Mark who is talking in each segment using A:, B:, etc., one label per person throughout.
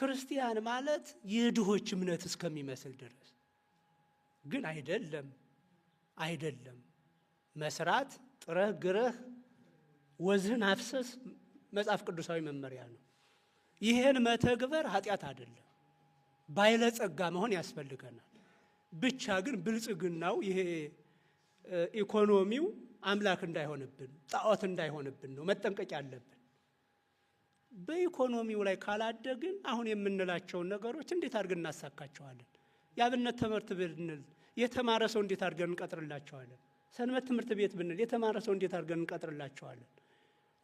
A: ክርስቲያን ማለት የድሆች እምነት እስከሚመስል ድረስ ግን አይደለም፣ አይደለም። መስራት ጥረህ ግረህ ወዝህን አፍሰስ መጽሐፍ ቅዱሳዊ መመሪያ ነው። ይህን መተግበር ኃጢአት አይደለም። ባለጸጋ መሆን ያስፈልገናል። ብቻ ግን ብልጽግናው ይሄ ኢኮኖሚው አምላክ እንዳይሆንብን ጣዖት እንዳይሆንብን ነው መጠንቀቅ ያለብን። በኢኮኖሚው ላይ ካላደግን አሁን የምንላቸውን ነገሮች እንዴት አድርገን እናሳካቸዋለን? የአብነት ትምህርት ብንል የተማረ ሰው እንዴት አድርገን እንቀጥርላቸዋለን? ሰንበት ትምህርት ቤት ብንል የተማረ ሰው እንዴት አድርገን እንቀጥርላቸዋለን?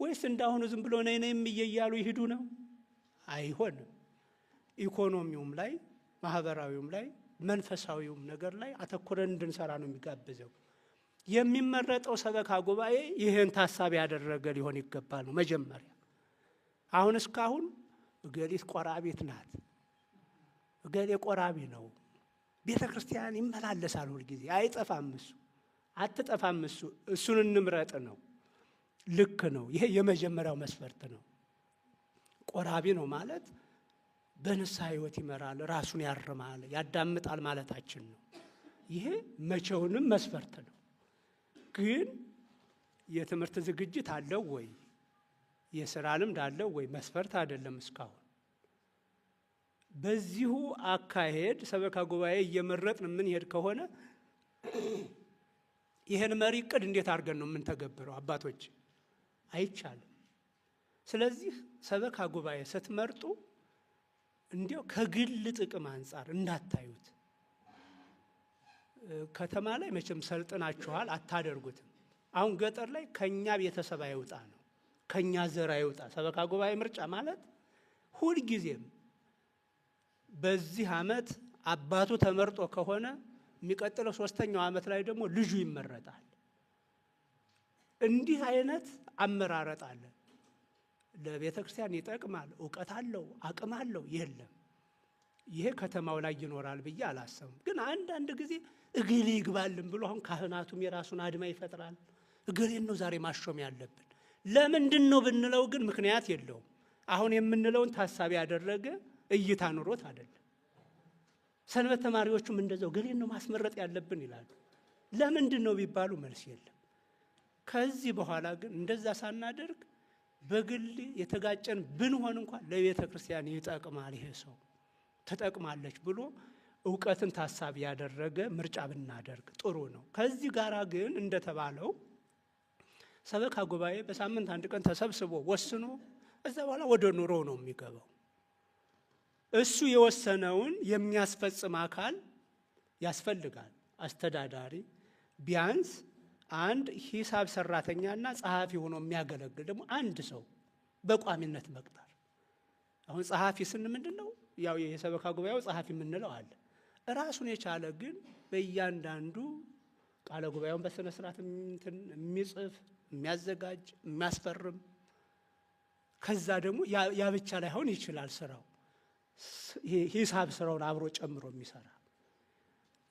A: ወይስ እንዳሁኑ ዝም ብሎ ነይ ነይ እምዬ እያሉ ይሂዱ ነው? አይሆንም። ኢኮኖሚውም ላይ ማህበራዊውም ላይ መንፈሳዊውም ነገር ላይ አተኩረን እንድንሰራ ነው የሚጋብዘው። የሚመረጠው ሰበካ ጉባኤ ይህን ታሳቢ ያደረገ ሊሆን ይገባል ነው መጀመሪያ። አሁን እስካሁን እገሊት ቆራቢት ናት፣ እገሌ ቆራቢ ነው፣ ቤተ ክርስቲያን ይመላለሳል ሁልጊዜ አይጠፋም፣ እሱ አትጠፋም፣ እሱ እሱን እንምረጥ ነው። ልክ ነው። ይሄ የመጀመሪያው መስፈርት ነው። ቆራቢ ነው ማለት በንስሐ ሕይወት ይመራል፣ ራሱን ያርማል፣ ያዳምጣል ማለታችን ነው። ይሄ መቼውንም መስፈርት ነው። ግን የትምህርት ዝግጅት አለው ወይ፣ የስራ ልምድ አለው ወይ መስፈርት አይደለም እስካሁን። በዚሁ አካሄድ ሰበካ ጉባኤ እየመረጥን የምንሄድ ከሆነ ይህን መሪ እቅድ እንዴት አድርገን ነው የምንተገብረው? አባቶች አይቻልም። ስለዚህ ሰበካ ጉባኤ ስትመርጡ እንዲያው ከግል ጥቅም አንጻር እንዳታዩት። ከተማ ላይ መቼም ሰልጥናችኋል፣ አታደርጉትም። አሁን ገጠር ላይ ከኛ ቤተሰብ አይውጣ ነው፣ ከኛ ዘር አይውጣ። ሰበካ ጉባኤ ምርጫ ማለት ሁልጊዜም በዚህ ዓመት አባቱ ተመርጦ ከሆነ የሚቀጥለው ሶስተኛው ዓመት ላይ ደግሞ ልጁ ይመረጣል። እንዲህ አይነት አመራረጥ አለ። ለቤተ ክርስቲያን ይጠቅማል፣ እውቀት አለው፣ አቅም አለው፣ የለም። ይሄ ከተማው ላይ ይኖራል ብዬ አላሰብም። ግን አንዳንድ ጊዜ እገሌ ይግባልን ብሎ አሁን ካህናቱም የራሱን አድማ ይፈጥራል። እገሌን ነው ዛሬ ማሾም ያለብን ለምንድን ነው ብንለው ግን ምክንያት የለውም። አሁን የምንለውን ታሳቢ ያደረገ እይታ ኑሮት አይደለም። ሰንበት ተማሪዎቹም እንደዛው እገሌን ነው ማስመረጥ ያለብን ይላሉ። ለምንድን ነው ቢባሉ መልስ የለም። ከዚህ በኋላ ግን እንደዛ ሳናደርግ በግል የተጋጨን ብንሆን እንኳን ለቤተ ክርስቲያን ይጠቅማል ይሄ ሰው ትጠቅማለች ብሎ እውቀትን ታሳቢ ያደረገ ምርጫ ብናደርግ ጥሩ ነው። ከዚህ ጋር ግን እንደተባለው ሰበካ ጉባኤ በሳምንት አንድ ቀን ተሰብስቦ ወስኖ እዛ በኋላ ወደ ኑሮ ነው የሚገባው። እሱ የወሰነውን የሚያስፈጽም አካል ያስፈልጋል። አስተዳዳሪ ቢያንስ አንድ ሂሳብ ሰራተኛና ጸሐፊ ሆኖ የሚያገለግል ደግሞ አንድ ሰው በቋሚነት መቅጠር። አሁን ጸሐፊ ስን ምንድን ነው? ያው የሰበካ ጉባኤው ጸሐፊ የምንለው አለ። ራሱን የቻለ ግን በእያንዳንዱ ቃለ ጉባኤውን በስነ ስርዓት የሚጽፍ፣ የሚያዘጋጅ፣ የሚያስፈርም፣ ከዛ ደግሞ ያ ብቻ ላይሆን ይችላል ስራው፣ ሂሳብ ስራውን አብሮ ጨምሮ የሚሰራ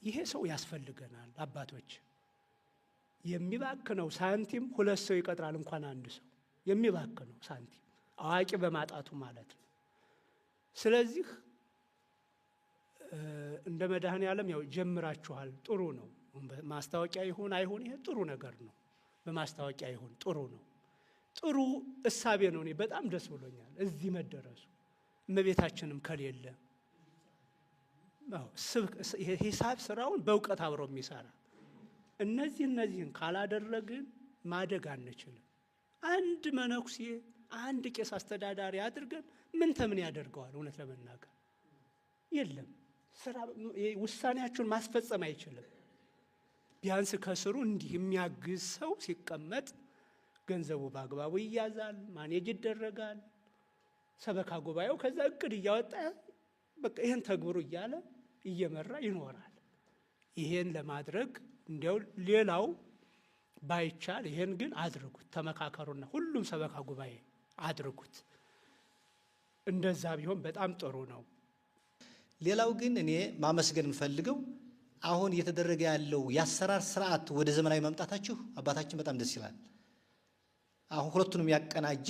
A: ይሄ ሰው ያስፈልገናል። አባቶች የሚባክነው ሳንቲም ሁለት ሰው ይቀጥራል እንኳን አንድ ሰው የሚባክነው ሳንቲም አዋቂ በማጣቱ ማለት ነው። ስለዚህ እንደ መድኃኔ ዓለም ያው ጀምራችኋል፣ ጥሩ ነው። ማስታወቂያ ይሁን አይሁን ይሄ ጥሩ ነገር ነው። በማስታወቂያ ይሁን ጥሩ ነው። ጥሩ እሳቤ ነው። እኔ በጣም ደስ ብሎኛል እዚህ መደረሱ። እመቤታችንም ከሌለ ሂሳብ ስራውን በእውቀት አብሮ የሚሰራ እነዚህን ካላደረግን ማደግ አንችልም። አንድ መነኩሴ አንድ ቄስ አስተዳዳሪ አድርገን ምን ተምን ያደርገዋል? እውነት ለመናገር የለም፣ ስራ ውሳኔያችሁን ማስፈጸም አይችልም። ቢያንስ ከስሩ እንዲህ የሚያግዝ ሰው ሲቀመጥ ገንዘቡ በአግባቡ ይያዛል፣ manage ይደረጋል። ሰበካ ጉባኤው ከዛ እቅድ እያወጣ በቃ ይህን ተግብሩ እያለ እየመራ ይኖራል። ይሄን ለማድረግ እንዲያው ሌላው ባይቻል ይሄን ግን አድርጉት፣ ተመካከሩና ሁሉም ሰበካ ጉባኤ አድርጉት። እንደዛ ቢሆን በጣም ጥሩ ነው።
B: ሌላው ግን እኔ ማመስገን የምፈልገው አሁን እየተደረገ ያለው የአሰራር ስርዓት ወደ ዘመናዊ መምጣታችሁ አባታችን በጣም ደስ ይላል። አሁን ሁለቱንም ያቀናጀ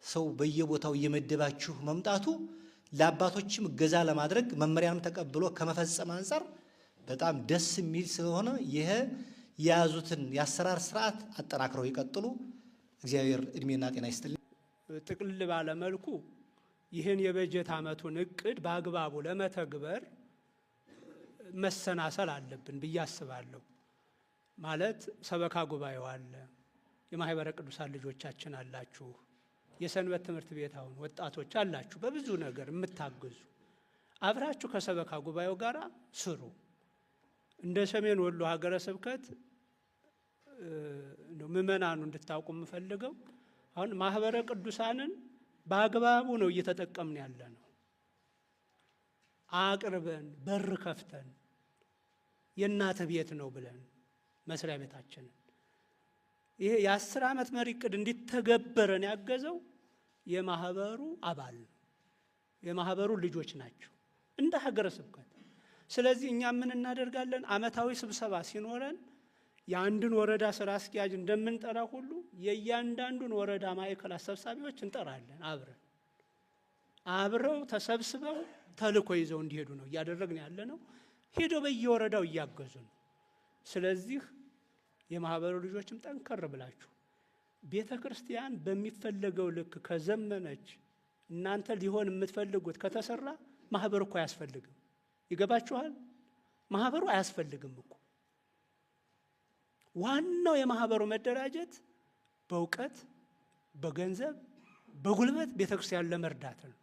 B: ሰው በየቦታው እየመደባችሁ መምጣቱ ለአባቶችም እገዛ ለማድረግ መመሪያንም ተቀብሎ ከመፈጸም አንጻር በጣም ደስ የሚል ስለሆነ ይሄ የያዙትን የአሰራር ስርዓት አጠናክረው ይቀጥሉ። እግዚአብሔር እድሜና ጤና ይስጥልኝ።
A: ጥቅልል ባለ መልኩ ይህን የበጀት ዓመቱን እቅድ በአግባቡ ለመተግበር መሰናሰል አለብን ብዬ አስባለሁ። ማለት ሰበካ ጉባኤው አለ፣ የማህበረ ቅዱሳን ልጆቻችን አላችሁ፣ የሰንበት ትምህርት ቤት አሁን ወጣቶች አላችሁ፣ በብዙ ነገር የምታግዙ አብራችሁ ከሰበካ ጉባኤው ጋር ስሩ። እንደ ሰሜን ወሎ ሀገረ ስብከት ምእመናኑ እንድታውቁ የምፈልገው አሁን ማህበረ ቅዱሳንን በአግባቡ ነው እየተጠቀምን ያለ ነው። አቅርበን በር ከፍተን የእናተ ቤት ነው ብለን መስሪያ ቤታችንን ይሄ የ10 ዓመት መሪ እቅድ እንዲተገበረን ያገዘው የማህበሩ አባል ነው። የማህበሩ ልጆች ናቸው እንደ ሀገረ ስብከት። ስለዚህ እኛ ምን እናደርጋለን? ዓመታዊ ስብሰባ ሲኖረን የአንድን ወረዳ ስራ አስኪያጅ እንደምንጠራ ሁሉ የእያንዳንዱን ወረዳ ማዕከል አሰብሳቢዎች እንጠራለን። አብረን አብረው ተሰብስበው ተልእኮ ይዘው እንዲሄዱ ነው እያደረግን ያለ ነው። ሄደው በየወረዳው እያገዙ ነው። ስለዚህ የማህበሩ ልጆችም ጠንከር ብላችሁ ቤተ ክርስቲያን በሚፈለገው ልክ ከዘመነች፣ እናንተ ሊሆን የምትፈልጉት ከተሰራ ማህበር እኮ አያስፈልግም። ይገባችኋል? ማህበሩ አያስፈልግም እኮ። ዋናው የማህበሩ መደራጀት በእውቀት፣ በገንዘብ፣ በጉልበት ቤተ ክርስቲያን ለመርዳት ነው።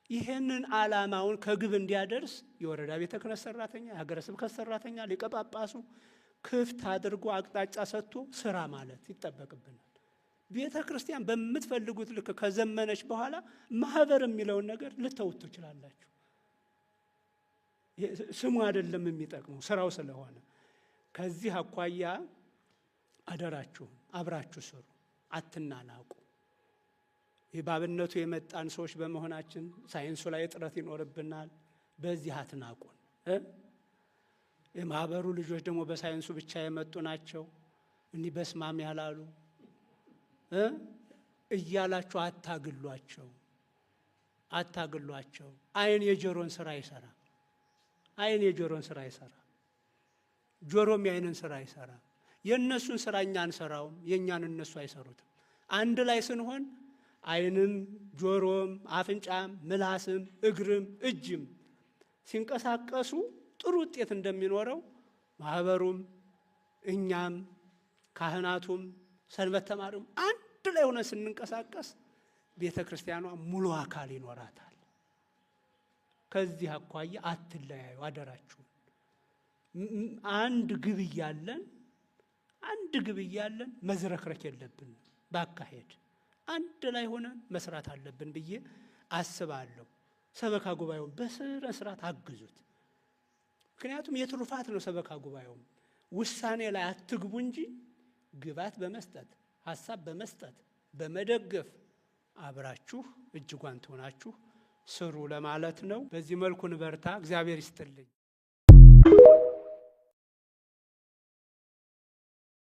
A: ይህንን ዓላማውን ከግብ እንዲያደርስ የወረዳ ቤተ ክህነት ሰራተኛ፣ የሀገረ ስብከት ሰራተኛ፣ ሊቀ ጳጳሱ ክፍት አድርጎ አቅጣጫ ሰጥቶ ስራ ማለት ይጠበቅብናል። ቤተ ክርስቲያን በምትፈልጉት ልክ ከዘመነች በኋላ ማህበር የሚለውን ነገር ልተውት ትችላላችሁ። ስሙ አይደለም የሚጠቅመው፣ ስራው ስለሆነ። ከዚህ አኳያ አደራችሁን አብራችሁ ስሩ፣ አትናናቁ። ይህ ባብነቱ የመጣን ሰዎች በመሆናችን ሳይንሱ ላይ እጥረት ይኖርብናል። በዚህ አትናቁን። የማህበሩ ልጆች ደግሞ በሳይንሱ ብቻ የመጡ ናቸው። እኒህ በስማም ያላሉ እያላችሁ አታግሏቸው፣ አታግሏቸው። አይን የጆሮን ስራ አይሰራም። አይን የጆሮን ስራ አይሰራም። ጆሮም የአይንን ስራ አይሰራም። የእነሱን ስራ እኛ አንሰራውም፣ የእኛን እነሱ አይሰሩትም። አንድ ላይ ስንሆን አይንም ጆሮም አፍንጫም ምላስም እግርም እጅም ሲንቀሳቀሱ ጥሩ ውጤት እንደሚኖረው ማህበሩም እኛም ካህናቱም ሰንበት ተማሪውም አንድ ላይ ሆነን ስንንቀሳቀስ ቤተ ክርስቲያኗ ሙሉ አካል ይኖራታል። ከዚህ አኳያ አትለያዩ፣ አደራችሁን። አንድ ግብ እያለን፣ አንድ ግብ እያለን መዝረክረክ የለብንም። ባካሄድ አንድ ላይ ሆነን መስራት አለብን ብዬ አስባለሁ። ሰበካ ጉባኤውን በስነ ስርዓት አግዙት። ምክንያቱም የትሩፋት ነው። ሰበካ ጉባኤውም ውሳኔ ላይ አትግቡ እንጂ ግብዓት በመስጠት፣ ሀሳብ በመስጠት፣ በመደገፍ አብራችሁ እጅ ጓንት ሆናችሁ ስሩ ለማለት ነው። በዚህ መልኩ እንበርታ። እግዚአብሔር ይስጥልኝ።